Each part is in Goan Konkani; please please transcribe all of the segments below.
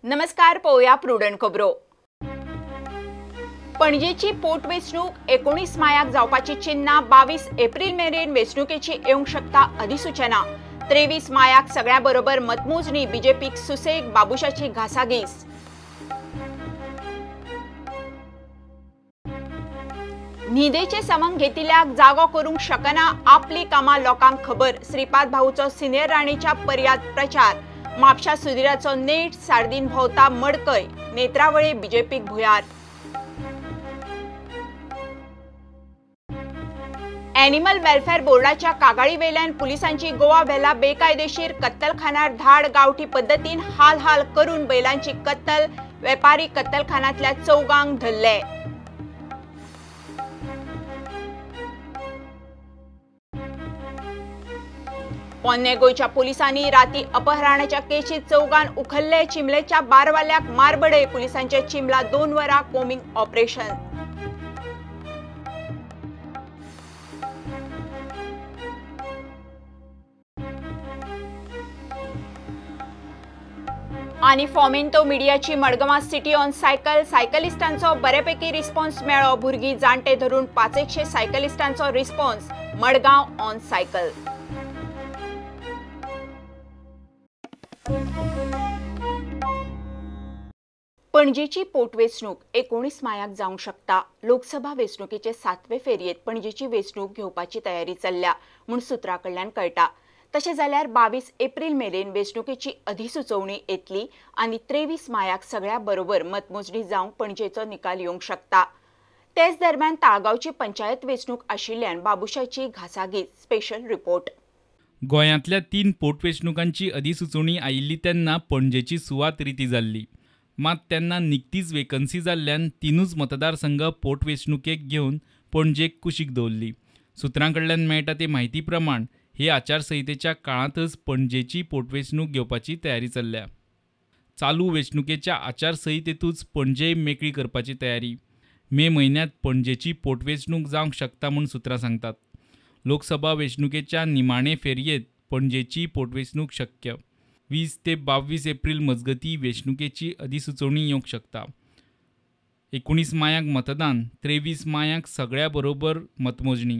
नमस्कार, पळोवया प्रुडंट खबरो. पणजेची पोटवेंचणूक 19 मायाक जावपाची चिन्हां 22 एप्रिल मेरेन वेंचणुकेची येवंक शकता अधिसूचना. 23 मायाक सगळ्या बरोबर मतमोजणी, बीजेपीक सुसेग, बाबुशाची घासाघीस. न्हिदेचे समंग घेतिल्ल्याक जागो करूंक शकना आपली कामां लोकांक खबर. श्रीपाद भाऊचो सिनियर राणेच्या पर्यात प्रचार. म्हापशा सुधीराचो नेट, सार्दीन भोवता मडकय, नेत्रावळे बीजेपीक भुयार. एनिमल वेलफेअर बोर्डाच्या कागाळीवेल्यान पुलिसांची गोवा व्हेला बेकायदेशीर कत्तलखानार धाड. गांवठी पद्दतीन हाल हाल करून बैलांची कत्तल, वेपारी कत्तलखानांतल्या चौगांक धरले. पोन्ने गोंयच्या पुलिसांनी राती अपहरणाच्या केशीत चौगान उखल्ले. चिमलेच्या बारवाल्याक मारबडय. पुलिसांचे चिमला 2 वरां कोमिंग ऑपरेशन. आनी फॉमेंतो मिडियाची मडगांवां सिटी ऑन सायकल. सायकलिस्टांचो बऱ्यापैकी रिस्पॉन्स मेळ्ळो. भुरगीं जाणटे धरून 500 सायकलिस्टांचो रिस्पॉन्स. Madgaon on cycle. पणजेची पोटवेंचणूक 19 मायाक जावंक शकता. लोकसभा वेंचणुकेचे 7वे फेरयेंत पणजेची वेंचणूक घेवपाची तयारी चल्ल्या म्हूण सुत्रां कडल्यान कळटा. तशें जाल्यार 22 एप्रिल मेरेन वेंचणुकेची अधिसुचोवणी येतली आनी 23 मायाक सगळ्या बरोबर मतमोजणी जावंक पणजेचो निकाल येवंक शकता. तेच दरम्यान ताळगांवची पंचायत वेंचणूक आशिल्ल्यान बाबुशाची घासाघीस. Special report. गोंयांतल्या 3 पोटवेंचणुकांची अधिसुचोवणी आयिल्ली तेन्ना पणजेची सुवात रिती जाल्ली. मात तेन्ना निकतीच वेकन्सी जाल्ल्यान 3ूच मतदारसंघ पोटवेंचणुकेक घेवन पणजेक कुशीक दवरली. सुत्रां कडल्यान मेळटा ते म्हायती प्रमाण हे आचारसंहितेच्या काळांतच पणजेची पोटवेंचणूक घेवपाची तयारी चल्ल्या. चालू वेंचणुकेच्या आचारसंहितेतूच पणजे मेकळी करपाची तयारी. मे म्हयन्यांत पणजेची पोटवेंचणूक जावंक शकता म्हूण सुत्रां सांगतात. लोकसभा वेंचणुकेच्या निमाणे फेरयेंत पणजेची पोटवेंचणूक शक्य. 20 ते 22 एप्रिल मजगती वेंचणुकेची अधिसुचोवणी येवंक शकता. 19 मायाक मतदान, 23 मायाक सगळ्या बरोबर मतमोजणी.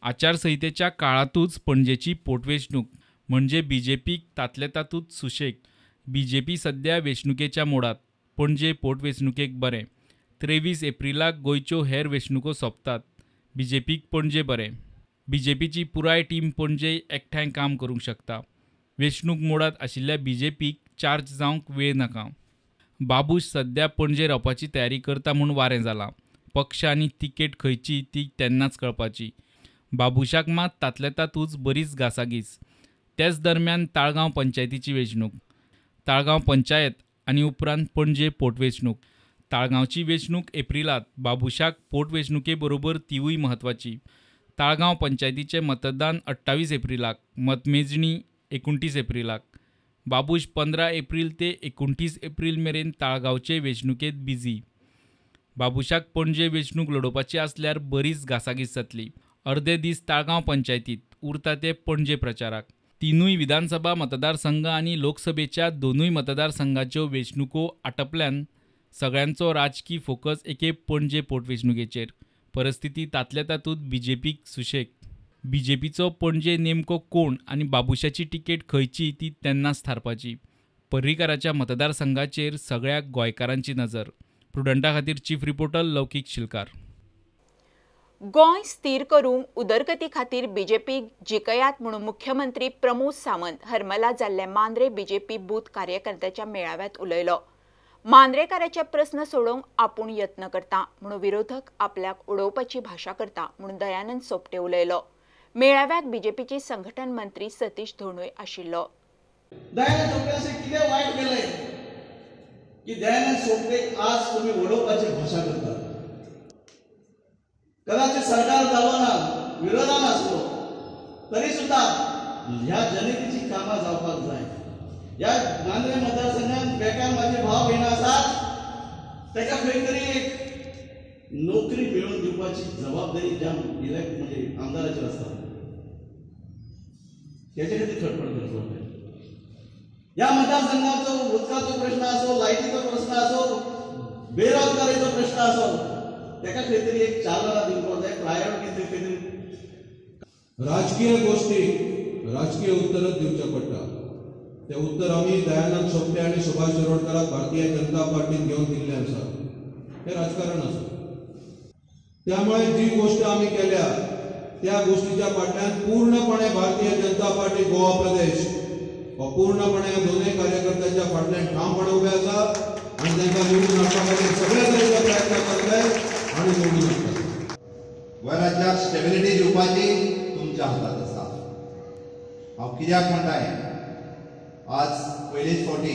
आचारसंहितेच्या काळांतूच पणजेची पोटवेंचणूक म्हणजे बीजेपीक तांतले तातूंत सुशेग. बीजेपी सद्या वेंचणुकेच्या मोडांत. पणजे पोटवेंचणुकेक बरें. 23 एप्रिलाक गोंयच्यो हेर वेंचणुको सोंपतात. बीजेपीक पणजे बरें. बीजेपीची पुराय टीम पणजे एकठांय काम करूंक शकता. वेंचणूक मोडांत आशिल्ल्या बीजेपीक चार्ज जावंक वेळ नाका. बाबूश सद्या पणजे रावपाची तयारी करता म्हूण वारें जालां. पक्ष आनी तिकेट खंयची ती तेन्नाच कळपाची. बाबुशाक मात तांतले तातूंत बरीच घासाघीस. तेच दरम्यान ताळगांव पंचायतीची वेंचणूक, ताळगांव पंचायत आनी उपरांत पणजे पोटवेंचणूक. ताळगांवची वेंचणूक एप्रिलांत, बाबुशाक पोटवेंचणुके बरोबर तिवूय म्हत्वाची. ताळगांव पंचायतीचें मतदान 28 एप्रिलाक, मतमेजणी 29 एप्रिलाक. बाबूश 15 एप्रिल ते 29 एप्रिल मेरेन ताळगांवचे वेंचणुकेंत बिजी. बाबुशाक पणजे वेंचणूक लडोवपाची आसल्यार बरीच घासाघीस जातली. अर्दे दीस ताळगांव पंचायतीत, उरता ते पणजे प्रचाराक. 3ूय विधानसभा मतदारसंघ आनी लोकसभेच्या 2ूय मतदारसंघाच्यो वेंचणुको आटपल्यान सगळ्यांचो राजकी फोकस एके पणजे पोटवेंचणुकेचेर. परिस्थिती तांतल्या तातूंत बीजेपीक सुशेग. बीजेपीचो पणजे नेमको कोण आनी बाबुशाची तिकेट खंयची ती तेन्नाच थारपाची. पर्रीकाराच्या मतदारसंघाचेर सगळ्या गोंयकारांची नजर. प्रुडंटा खातीर चीफ रिपोर्टर लौकीक शिलकार. गोंय स्थिर करूंक उदरगती खातीर बीजेपीक जिखयात म्हणून मुख्यमंत्री प्रमोद सावंत हरमला जाल्ल्या मांद्रे बीजेपी बूथ कार्यकर्त्याच्या मेळाव्यात उलयलो. मांद्रेकाराचे प्रस्न सोडोवंक आपूण यत्न करता म्हणून विरोधक आपल्याक उडोवपाची भाशा करता म्हणून दयानंद सोपटे उलयलो. मेळाव्याक बीजेपीचे संघटन मंत्री सतीश धोणूय आशिल्लो. दयानंद सोपटे अशें कितें वायट केलें की दयानंद सोपटे आज तुमी उडोवपाची भाशा करतात. कदाचित सरकार जालो ना, विरोधान आसलो तरी सुद्धा ह्या जनतेची कामां जावपाक जाय. ह्या मांद्रे मतदारसंघात बेकार माझे भाव भयण आसात, ताका खंय तरी एक नोकरी मेळोवन दिवपाची जबाबदारी ज्या इलेक्ट म्हणजे आमदाराचेर आसता, तेजे खातीर खटपट करचो. ह्या मतदारसंघाचो उदकाचो प्रश्न आसो, लायटीचो प्रश्न आसो, बेरोजगारीचो प्रश्न आसो, ताका खंय तरी एक चालना दिवपाक जाय, प्रायोरिटी खंय तरी. राजकीय गोष्टी राजकीय उत्तरच दिवचें पडटा. ते उत्तर आमी दयानंद सोपटे आनी सुभाष शिरोडकराक भारतीय जनता पार्टीन घेवन दिल्लें आसा. हें राजकारण आसा. त्यामुळे जी गोष्ट आमी केल्या त्या गोष्टीच्या फाटल्यान पूर्णपणे भारतीय जनता पार्टी गोवा प्रदेश हो पूर्णपणे दोनूय कार्यकर्त्यांच्या फाटल्यान ठामपणे उबे आसा आनी तांकां निवडून हाडपा खातीर सगळे तरेचे प्रयत्न करतले आनी निवडून हाडटले. गोंय राज्याक स्टेबिलिटी दिवपाची तुमच्या हातांत आसा. हांव कित्याक म्हणटा हें, आज पयलेच फावटी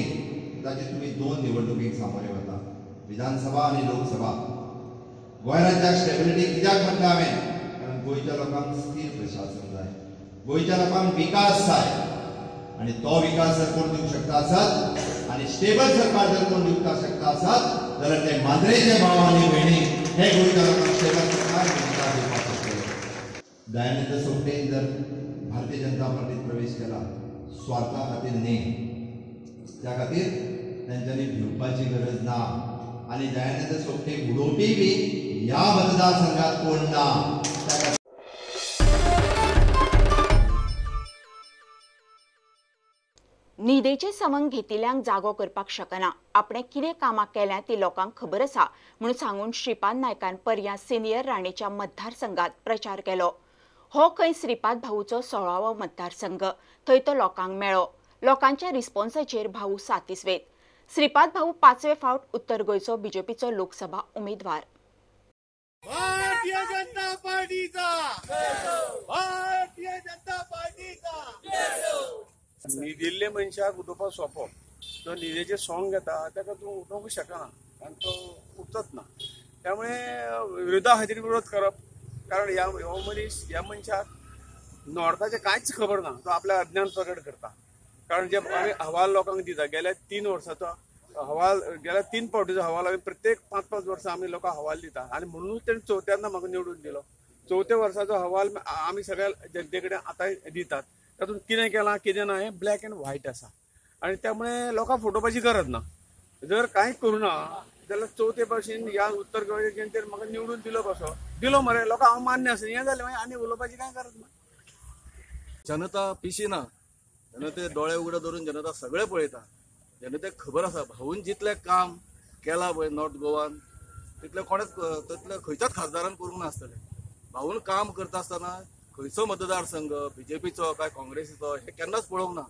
ताची तुमी दोन निवडणुकीक सामोरे वता, विधानसभा आनी लोकसभा. गोंय राज्याक स्टेबिलिटी कित्याक म्हणटा हांवें, कारण गोंयच्या लोकांक स्थिर प्रशासन जाय, गोंयच्या लोकांक विकास जाय आनी तो विकास जर कोण दिवंक शकता आसत आनी स्टेबल सरकार जर कोण दिवपाक शकता आसत जाल्यार ते मांद्रेचे भाव आनी भयणी हे गोंयच्या लोकांक स्टेबल सरकार विकास दिवपाक शकतले. दयानंद सोपटेन जर भारतीय जनता पार्टीत प्रवेश केला स्वार्था खातीर न्ही, त्या खातीर तांच्यांनी भिवपाची गरज ना आनी दयानंद सोपटे उडोवपी बी ह्या मतदारसंघात कोण ना. न्हिदेचें सवंग घेतिल्ल्यांक जागो करपाक शकना, आपणें कितें कामां केल्यां ती लोकांक खबर आसा म्हूण सांगून श्रीपाद नायकान पर्यां सिनियर राणेच्या मतदारसंघात प्रचार केलो. हो खंय श्रीपाद भाऊचो 16वो मतदारसंघ, थंय तो लोकांक मेळ्ळो. लोकांच्या रिस्पॉन्साचेर भाऊ सातिस्वेत. श्रीपाद भाऊ 5वे फावट उत्तर गोंयचो बीजेपीचो लोकसभा उमेदवार. भारतीय जनता पार्टीचा, भारतीय जनता पार्टीचा. न्हिदिल्ले मनशाक उठोवपाक सोंपो, जो न्हिदेचें सोंग घेता ताका तूं उठोवंक शकना, कारण तो उठत ना. त्यामुळे विरोधा खातीर विरोध करप, कारण ह्या हो मनीस ह्या मनशाक नॉर्थाचें कांयच खबर ना, तो आपल्या अज्ञान प्रकट करता. कारण जे आमी अहवाल लोकांक दिता, गेल्या 3 वर्साचो अहवाल, गेल्या 3 फावटीचो अहवाल आमी प्रत्येक 5-5 वर्सां आमी लोकांक अहवाल दिता आनी म्हणूनच तेणें चवथ्यांदा म्हाका निवडून दिलो. चवथ्या वर्साचो अहवाल आमी सगळ्या जनते कडेन आतां दितात, तातूंत कितें केलां कितें ना हें ब्लॅक एंड व्हायट आसा आनी त्यामुळे लोकांक फटोवपाची गरज ना. जर कांय करूं ना जाल्यार चवथे भाशेन ह्या उत्तर गोंयच्या जनतेन म्हाका निवडून दिलो कसो दिलो मरे, लोकांक हांव मान्य आसा, हें जालें मागीर आनी उलोवपाची कांय गरज ना. जनता पिशी ना, जनते दोळे उगडे धरून जनता सगळें पळयता. जनतेक खबर आसा भाऊन जितलें काम केलां पळय नॉर्थ गोवान तितलें कोणेच तितलें खंयच्याच खासदारान करूंक नासतलें. भाऊन काम करता आसतना खंयचो मतदारसंघ बीजेपीचो काय काँग्रेसीचो हें केन्नाच पळोवंक ना.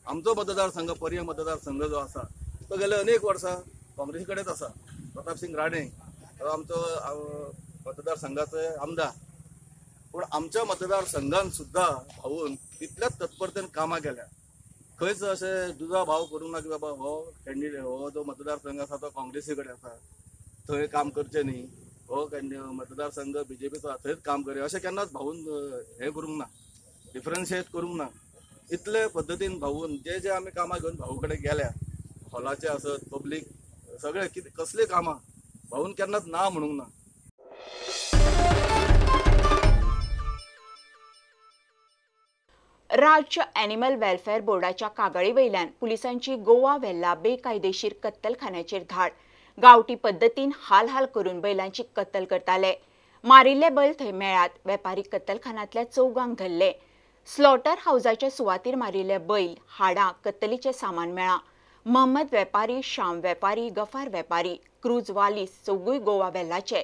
आमचो मतदारसंघ पर्यें मतदारसंघ जो आसा तो गेले अनेक वर्सां काँग्रेसी कडेच आसा. प्रताप सिंग राणे हो आमचो मतदारसंघाचो आमदार, पूण आमच्या मतदारसंघान सुद्दां भाऊन तितल्याच तत्परतेन कामां केल्या. खंयच अशें दुजा भाव करूंक ना की बाबा हो कॅन्डिडेट हो जो मतदारसंघ आसा तो काँग्रेसी कडेन आसा थंय काम करचें न्ही, हो मतदारसंघ बीजेपीचो आसा थंयच काम करया अशें केन्नाच भाऊन हें करूंक ना, डिफरन्शिएट करूंक ना. इतले पद्दतीन भाऊन जे जे आमी कामां घेवन भाऊ कडेन गेल्या, हॉलाचे आसत पब्लीक सगळे कितें कसलीं कामां भाऊन केन्नाच ना म्हणूंक ना. राज्य ॲनिमल वेलफेअर बोर्डाच्या कागाळी वयल्यान पुलिसांची गोवा वेल्ला बेकायदेशीर कत्तलखान्याचेर धाड. गांवठी पद्दतीन हालहाल करून बैलांची कत्तल करताले. मारिल्ले बैल थंय मेळ्ळ्यात. वेपारी कत्तलखान्यांतल्या 4 धरले. स्लॉटर हावजाच्या सुवातीर मारिल्ले बैल, हाडां, कत्तलीचें सामान मेळ्ळां. मोहम्मद वेपारी, श्याम वेपारी, गफार वेपारी, क्रूज वालीस चौगूय गोवा वेल्लाचे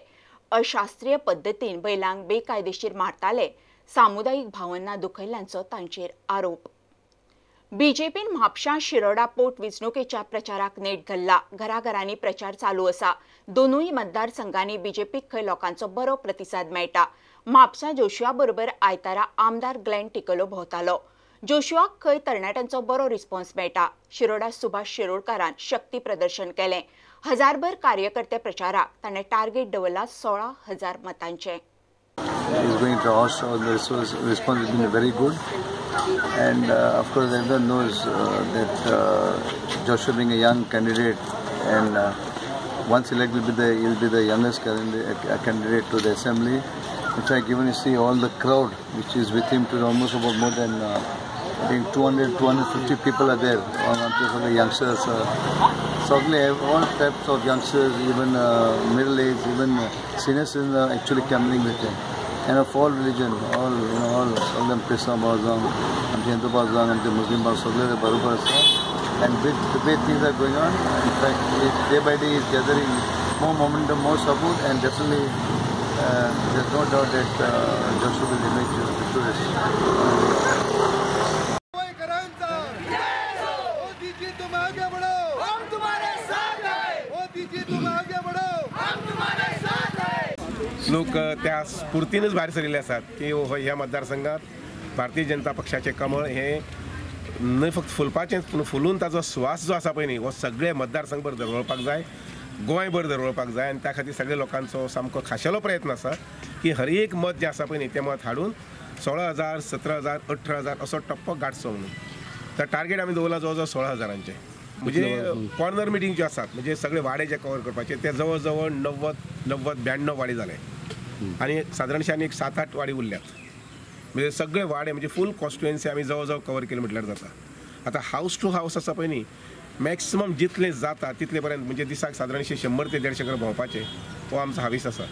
अशास्त्रीय पद्दतीन बैलांक बेकायदेशीर मारताले. सामुदायिक भावना दुखयल्ल्यांचो तांचेर आरोप. बीजेपीन म्हापशां शिरोडा पोट वेंचणुकेच्या प्रचाराक नेट धरला. घराघरांनी प्रचार चालू आसा. दोनूय मतदारसंघांनी बीजेपीक खंय लोकांचो बरो प्रतिसाद मेळटा. म्हापशां जोशुआ बरोबर आयतारा आमदार ग्लॅन टिकलो भोंवतालो. जोशुआक खंय तरणाट्यांचो बरो रिस्पॉन्स मेळटा. शिरोडा सुभाष शिरोडकारान शक्ती प्रदर्शन केलें. हजारभर कार्यकर्ते प्रचाराक ताणें टार्गेट दवरला 16,000 मतांचें. He's going to ask all the response has been very good, and of course everyone knows that Joshua being a young candidate and once elected he'll be the youngest candidate to the assembly. In fact, even you see all the crowd which is with him to almost about more than I think 200, 250 people are there. For the youngsters, certainly all types of youngsters, even middle age, even senior citizens are actually campaigning with him. And of all religion, all you know, all them Christian Barzang, Hindu Barzang, and the Muslim Barzang, barobar and with the way things are going on, in fact, it, day by day is gathering more momentum, more support, and definitely there's no doubt that Joshua will emerge victorious. लोक त्या स्फूर्तीनच भायर सरिल्ले आसात की ह्या मतदारसंघात भारतीय जनता पक्षाचें कमळ हें न्हय फक्त फुलपाचेंच पूण फुलून ताजो सुवास जो आसा पळय न्ही हो सगळे मतदारसंघभर दरवळपाक जाय, गोंयभर दरवळपाक जाय आनी त्या खातीर सगळे लोकांचो सामको खाशेलो प्रयत्न आसा की हर एक मत जें आसा पळय न्ही तें मत हाडून 16,000, 17,000, 18,000 असो टप्पो गांठचो म्हणून. तर टार्गेट आमी दवरला जवळ जवळ 16,000 म्हणजे कॉर्नर मिटींग ज्यो आसात म्हणजे सगळे वाडे जे कवर करपाचे ते जवळ जवळ 90, 92 वाडे जाले आनी सादारणशे आनी एक 7-8 वाडी उरल्यात. म्हणजे सगळे वाडे म्हणजे फूल कॉन्स्टिट्युएन्सी आमी जवळ जवळ कवर केली म्हटल्यार जाता. आतां हावस टू हावस आसा पळय न्ही मॅक्सिमम जितले जाता तितले पर्यंत म्हणजे दिसाक सादारणशे 100 ते 150 घर भोंवपाचे हो आमचो हावेस आसा.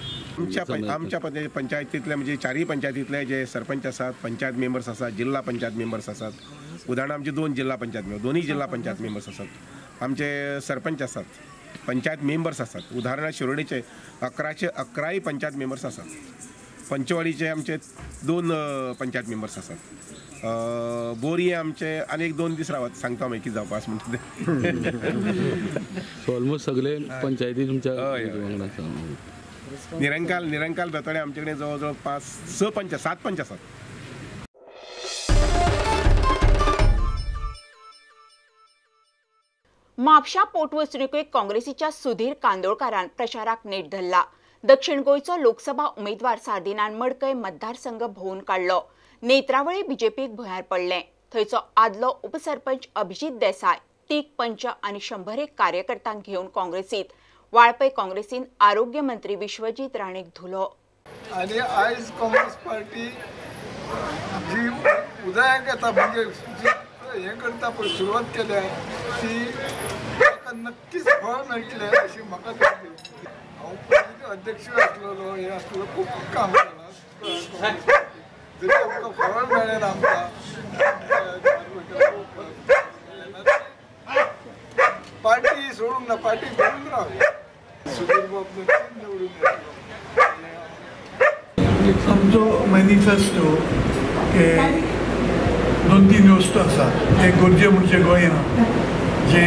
आमच्या पंचायतींतले म्हणजे चारय पंचायतींतले जे सरपंच आसात, पंचायत मेंबर्स आसात, जिल्हा पंचायत मेंबर्स आसात. उदाहरण आमचे 2 जिल्हा पंचायत मेंबर्स, दोनूय जिल्हा पंचायत मेंबर्स आसात, आमचे सरपंच आसात, पंचायत मेंबर्स आसात. उदाहरणार्थ शिरोडेचे 11चे 11 पंचायत मेंबर्स आसात, पंचवाडीचे आमचे 2 पंचायत मेंबर्स आसात, बोरये आमचे आनी एक 2 दीस रावत सांगता मागीर कितें जावपा आसा म्हणटा तें. सो ऑलमोस्ट सगळे पंचायती तुमच्या वांगडा आसा. निरंकाल बेतोडे आमचे कडेन जवळ जवळ 5-6 पंच 7 पंच आसात. म्हापशा पोटवेंचणुकेक काँग्रेसीच्या सुधीर कांदोळकारान प्रचाराक नेट धरला. दक्षिण गोंयचो लोकसभा उमेदवार सार्दिनान मडकय मतदारसंघ भोंवून काडलो. नेत्रावळी बीजेपीक भंयार पडलें. थंयचो आदलो उपसरपंच अभिजीत देसाय 3 पंच आनी 101 कार्यकर्त्यांक घेवन काँग्रेसीत. वाळपय काँग्रेसीन आरोग्य मंत्री विश्वजीत राणेक धुलो. आनी आयज काँग्रेस पार्टी जी उदयाक येता म्हणजे जी हें करता पळय सुरवात केल्या ती ताका नक्कीच फळ मेळटलें अशी म्हाका दिसता. हांव पयलीं अध्यक्ष आसलेलो, हें आसलेलो, खूब काम केलां, जरी आमकां फळ मेळ्ळें ना आमकां पार्टी सोडूंक ना, पार्टी धरून रावया. सुधीर बाब नक्कीच निवडून येतलो. आमचो मॅनिफेस्टो हे 2-3 वस्तू आसा. एक गरजे म्हणजे गोंयांत जे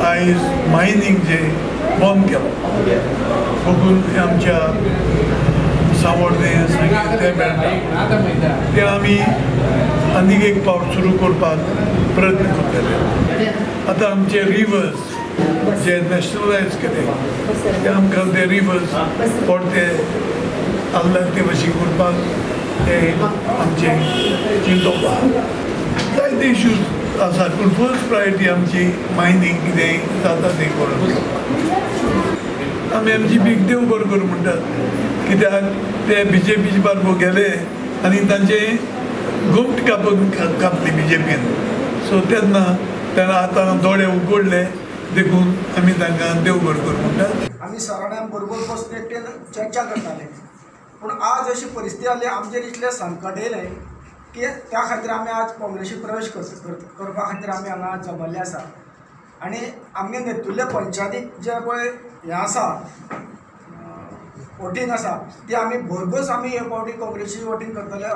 आयज मायनींग जे बंद केलां बघून आमच्या सावर्डें सांगें तें मेळटा तें आमी आनीक एक पावट सुरू करपाक प्रयत्न करतले. आतां आमचे रिवर्स जे नॅशनलायज केले ते आमकां ते रिवर्स परते आल्ला ते भशेन करपाक ते आमचें चिंतप आसा. जायते इश्यूज आसात पूण फर्स्ट प्रायोरिटी आमची मायनींग कितें जाता तें करून घेवपाक. आमी आमची पीक देव बरें करूं म्हणटात कित्याक ते बी जे पीचे बारबो गेले आनी तांचे गोमट कापून कापली बी जे पीन. सो तेन्ना तेन्ना आतां दोळे उगडले देखून आमी तांकां देव बरें करूं म्हणटात. आमी सराण्यां बरोबर बसून एकटेन चर्चा करताले पूण आज अशी परिस्थिती आली आमचेर इतलें संकट येयलें की त्या खातीर आमी आज काँग्रेसीक प्रवेश करपा खातीर आमी हांगा जमल्ले आसा. आनी आमगे नेतुल्ले पंचायतीक जे पळय हें आसा वोटींग आसा ती आमी भरघोस आमी हे फावटी काँग्रेसी वोटींग करतले.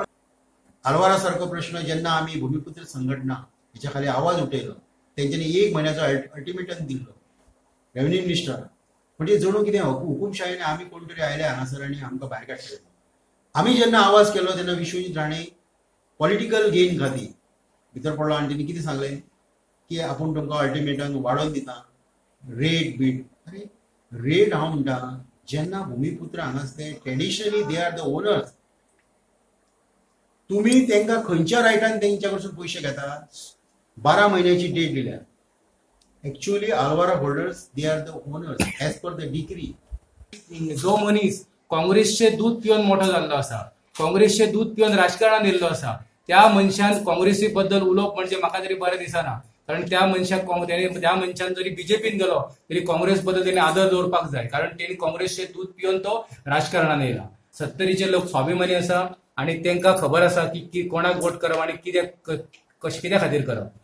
आलवारा सारको प्रश्न जेन्ना आमी भूमिपुत्र संघटना हेच्या खाली आवाज उठयलो तेंच्यांनी 1 म्हयन्याचो अल्टिमेटम दिल्लो रेव्हेन्यू मिनिस्टराक. म्हणजे जणू कितें हुकुमशायेन आमी कोण तरी आयले हांगासर आनी आमकां भायर काडटले. आमी जेन्ना आवाज केलो तेन्ना विश्वजीत राणे पॉलिटिकल गेन खातीर भितर पडलो आनी तेणी कितें सांगलें की आपूण तुमकां अल्टिमेटम वाडोवन दिता रेट बीट. अरे रेट हांव म्हणटा जेन्ना भूमिपुत्र हांगासर traditionally they are the owners. तुमी तांकां खंयच्या रायटान तेंच्या कडसून पयशे घेता? 12 म्हयन्याची डेट दिल्या. Actually Alvara holders they are the owners as per the decree. जो मनीस काँग्रेसचे दूध पिवन मोठो जाल्लो आसा, काँग्रेसचे दूध पिवन राजकारणान येयल्लो आसा, त्या मनशान काँग्रेसी बद्दल उलोवप म्हणजे म्हाका तरी बरें दिसना, कारण त्या मनशाक त्या मनशान जरी बीजेपीन गेलो तरी काँग्रेस बद्दल तेणी आदर दवरपाक जाय, कारण तेणी काँग्रेसचे दूद पिवन तो राजकारणान येयला. सत्तरीचे लोक स्वाभिमानी आसा आनी तांकां खबर आसा की कोणाक वोट करप आनी कित्याक कशें कित्या खातीर करप.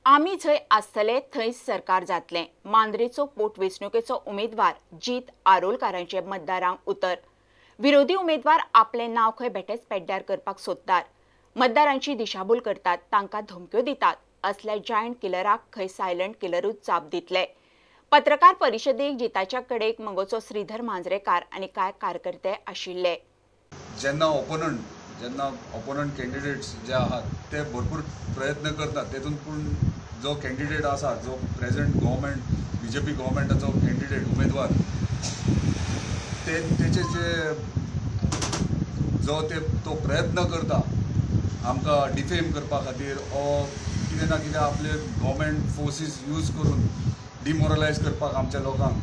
आमी जंय आसतले थंयच सरकार जातलें. मांद्रेचो पोटवेंचणुकेचो उमेदवार जीत आरोलकारांचे मतदारांक उतर. विरोधी उमेदवार आपलें नांव खंय बेठेच पेड्ड्यार करपाक सोदतात, मतदारांची दिशाभूल करतात, तांकां धमक्यो दितात. असल्या जायंट किलराक खंय सायलंट किलरूच जाप दितले. पत्रकार परिशदेक जिताच्या कडेक मंगोचो श्रीधर मांजरेकार आनी कांय कार्यकर्ते आशिल्ले. जेन्ना ऑपोनंट कॅन्डिडेट्स जे आहात ते भरपूर प्रयत्न करतात तेतून, पूण जो कॅन्डिडेट आसा, जो प्रेझेंट गव्हर्मेंट बीजेपी गव्हर्मेंटाचो कॅन्डिडेट उमेदवार, ते तेचे जे जो ते तो प्रयत्न करता आमकां डिफेम करपा खातीर ओ कितें ना कितें आपले गव्हर्मेंट फोर्सीस यूज करून डिमोरलायज करपाक आमच्या लोकांक,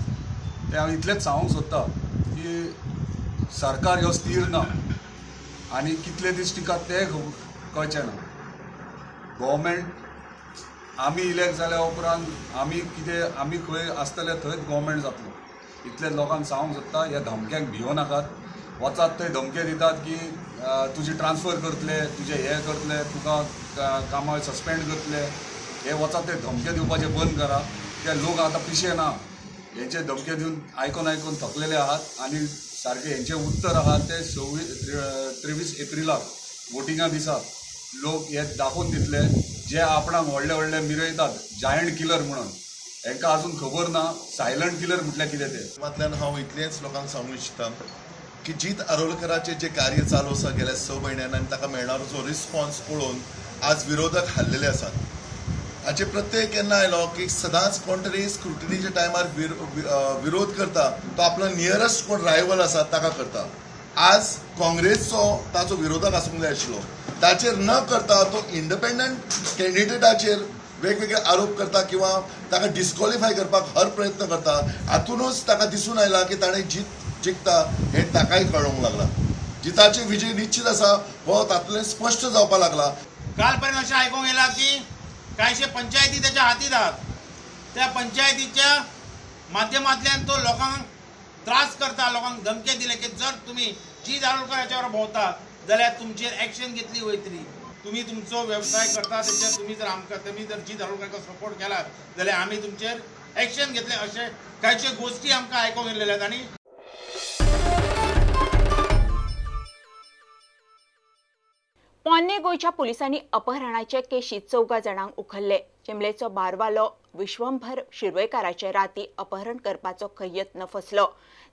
ते हांव इतलेंच सांगूंक सोदता की सरकार ह्यो स्थीर ना आनी कितले दीस टिका ते कळचें ना. गव्हर्मेंट आमी इलेक्ट जाल्या उपरांत आमी कितें आमी खंय आसतले थंयच गव्हर्मेंट जातलो. इतले लोकांक सांगूंक सोदता, ह्या धमक्यांक भियो नाकात. वचात थंय धमके दितात की तुजी ट्रान्सफर करतले, तुजें हें करतले, तुका कामार सस्पेंड करतले, हे वचात ते धमके दिवपाचें बंद करा. ते लोक आतां पिशे ना, हेंचे धमके दिवन आयकून आयकून थकलेले आहात आनी सारकें हेंचें उत्तर आहा ते 23 एप्रिलाक वोटिंगा दिसा लोक हे दाखोवन दितले. जे आपणाक व्हडले व्हडले मिरयतात जायंट किलर म्हणून, हेंकां अजून खबर ना सायलंट किलर म्हटल्यार कितें तें. मातल्यान हांव इतलेंच लोकांक सांगूंक इच्छिता की जीत आरोलकराचें जें कार्य चालू आसा गेल्या 6 म्हयन्यान आनी ताका मेळणारो जो रिस्पॉन्स पळोवन आज विरोधक हारलेले आसात. हाचे प्रत्यय केन्ना आयलो की सदांच कोण तरी स्क्रुटिनीच्या टायमार विरोध करता तो आपलो नियरस्ट कोण रायवल आसा ताका करता. आज काँग्रेसचो ताचो विरोधक आसूंक जाय आशिल्लो, ताचेर न करता तो इंडिपेंडंट कॅन्डिडेटाचेर वेगवेगळे आरोप करता किंवा ताका डिस्क्वॉलिफाय करपाक हर प्रयत्न करता. हातूनच ताका दिसून आयला की ताणें जीत जिखता हें ताकाय कळोंक लागला. जिताचे विजय निश्चित आसा हो तातूंतल्यान स्पश्ट जावपाक लागला. काल पर्यंत अशें आयकूंक येयलां की कांयशे पंचायती त्याच्या हातीत आहात, त्या पंचायतीच्या माध्यमांतल्यान तो लोकांक त्रास करता, लोकांक धमके दिले की जर तुमी जीत आरोलकर हाच्यावर भोंवता जाल्यार तुमचेर एक्शन घेतली वयतली. तुमी तुमचो वेवसाय करता तेचेर तुमी जर आमकां तुमी जर जीत आरोलकराक सपोर्ट केला जाल्यार आमी तुमचेर एक्शन घेतले, अशे कांयशे गोश्टी आमकां आयकूंक येयलेले आहात. आनी पोन्ने गोंयच्या पुलिसांनी अपहरणाचे केशीत 4 जाणांक उखल्ले. चिंबलेचो बारवालो विश्वंभर शिरवयकाराचे राती अपहरण करपाचो खंय यत्न फसलो.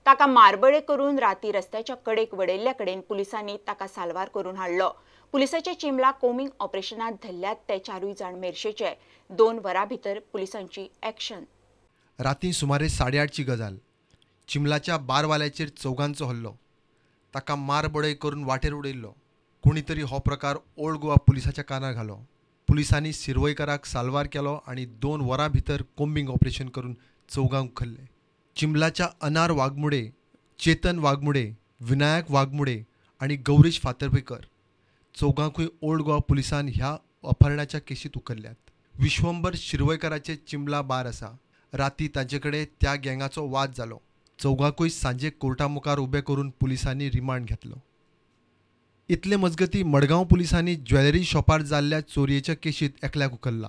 ताका मारबडे करून राती रस्त्याच्या कडेक वडयल्ल्या कडेन पुलिसांनी ताका साल्वार करून हाडलो. पुलिसाचे चिंबला कोमिंग ऑपरेशनात धरल्यात ते 4 जाण मेरशेचे. 2 वरां भितर पुलिसांची एक्शन. राती सुमारे 8:30ची गजाल. चिंबलाच्या बारवाल्याचेर चौगांचो हल्लो. ताका मारबडय करून वाटेर उडयल्लो. कोणी तरी हो प्रकार ओल्ड गोवा पुलिसाच्या कानार घालो. पुलिसांनी शिरवयकाराक साल्वार केलो आनी 2 वरां भितर कोम्बिंग ऑपरेशन करून चौगांक उखल्ले. चिंबलाच्या अनार वाघमुडे, चेतन वाघमुडे, विनायक वाघमुडे आनी गौरीश फातर्पेकर चौगांकूय ओल्ड गोवा पुलिसान ह्या अपहरणाच्या केशीत उखल्ल्यात. विश्वंभर शिरवयकाराचे चिंबला बार आसा. राती तांचे कडेन त्या गँगाचो वाद जालो. चौगांकूय सांजे कोर्टा मुखार उबे करून पुलिसांनी रिमांड घेतलो. इतले मजगती मडगांव पुलिसांनी ज्वेलरी शॉपार जाल्ल्या चोरयेच्या केशीत एकल्याक उखल्ला.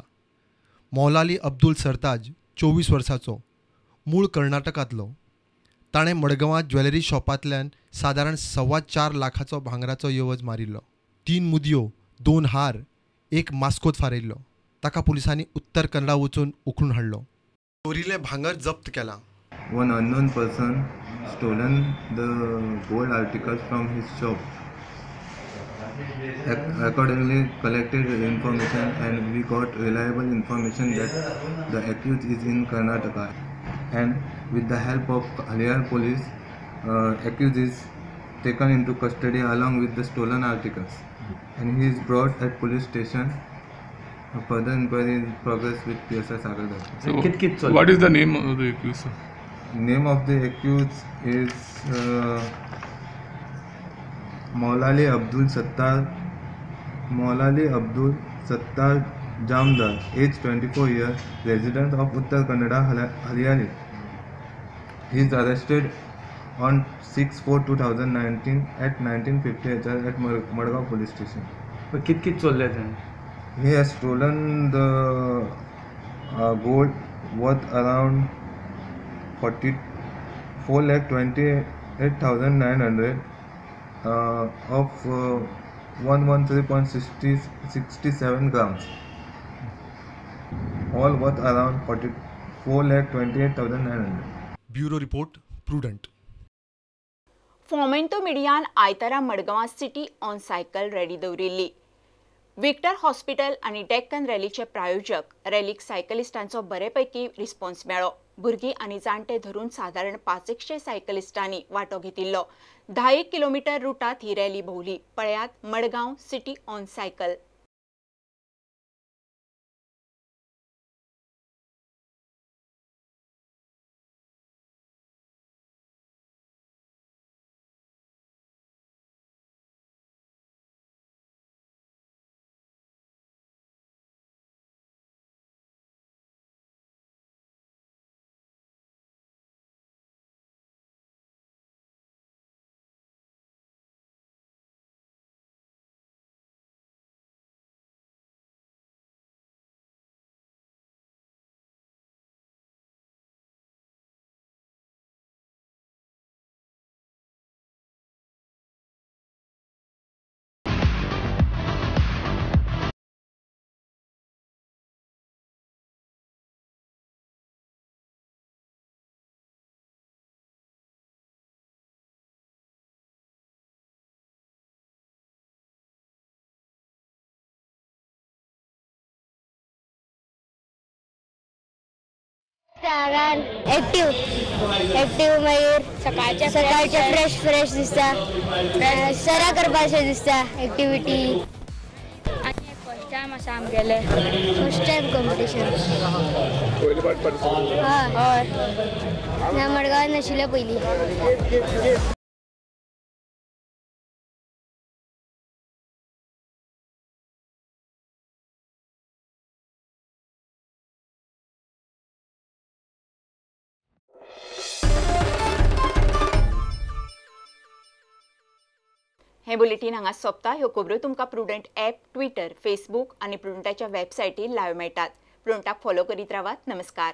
मौलाली अब्दुल सरताज 24 वर्साचो, मूळ कर्नाटकांतलो. ताणें मडगांवां ज्वेलरी शॉपांतल्यान सादारण 4.25 लाखाचो भांगराचो येवज मारिल्लो. 3 मुदयो, 2 हार, 1 मास्कोत फारयल्लो. ताका पुलिसांनी उत्तर कन्नडा वचून उखलून हाडलो. चोरिल्लें भांगर जप्त केलां. One unknown person stolen the gold articles from his shop. Accordingly, collected information and we got reliable information that the accused is in Karnataka. And with the help of Harihar police, accused is taken into custody along with the stolen articles, and he is brought at police station. Further inquiry in progress with PSI Sagar Dutta. So, what is the name of the accused, sir? Name of the accused is Maulali Abdul Sattar Jamdar, age 24 years, resident of Uttar Kannada, Haryana. He is arrested on 6/4/2019 at 1950 HR at Madgaon police station. कित कित चोरले तेणे? He has stolen the gold worth around 44,28,900 of 113.67 grams, all worth around 44,28,900. Bureau report, Prudent. Fomento मिडियान आयतारा मडगांवां सिटी ऑन सायकल रॅली दवरिल्ली. विक्टर हॉस्पिटल आनी डेक्कन रॅलीचे प्रायोजक रॅलीक सायकलिस्टांचो बरेपैकी रिस्पॉन्स मेळ्ळो. भुरगीं आनी जाणटे धरून सादारण 500 सायकलिस्टांनी वांटो घेतिल्लो. 10 किलोमीटर रुटांत ही रॅली भोंवली. पळयात मडगांव सिटी ऑन सायकल. आगान एक्टिव एक्टिव, मागीर सकाळचे फ्रेश फ्रेश दिसता, सरा करपाचें दिसता एक्टिविटी. आनी फर्स्ट टायम आसा आमगेलें, फर्स्ट टायम कॉम्पिटिशन. हय हय, ना मडगांवां नाशिल्लें पयलीं. हे बुलेटीन हांगा सोंपता. ह्यो खबरो तुमकां प्रुडंट ॲप, ट्विटर, फेसबूक आनी प्रुडंटाच्या वेबसायटीर लायव्ह मेळटात. प्रुडंटाक फॉलो करीत रावात. नमस्कार.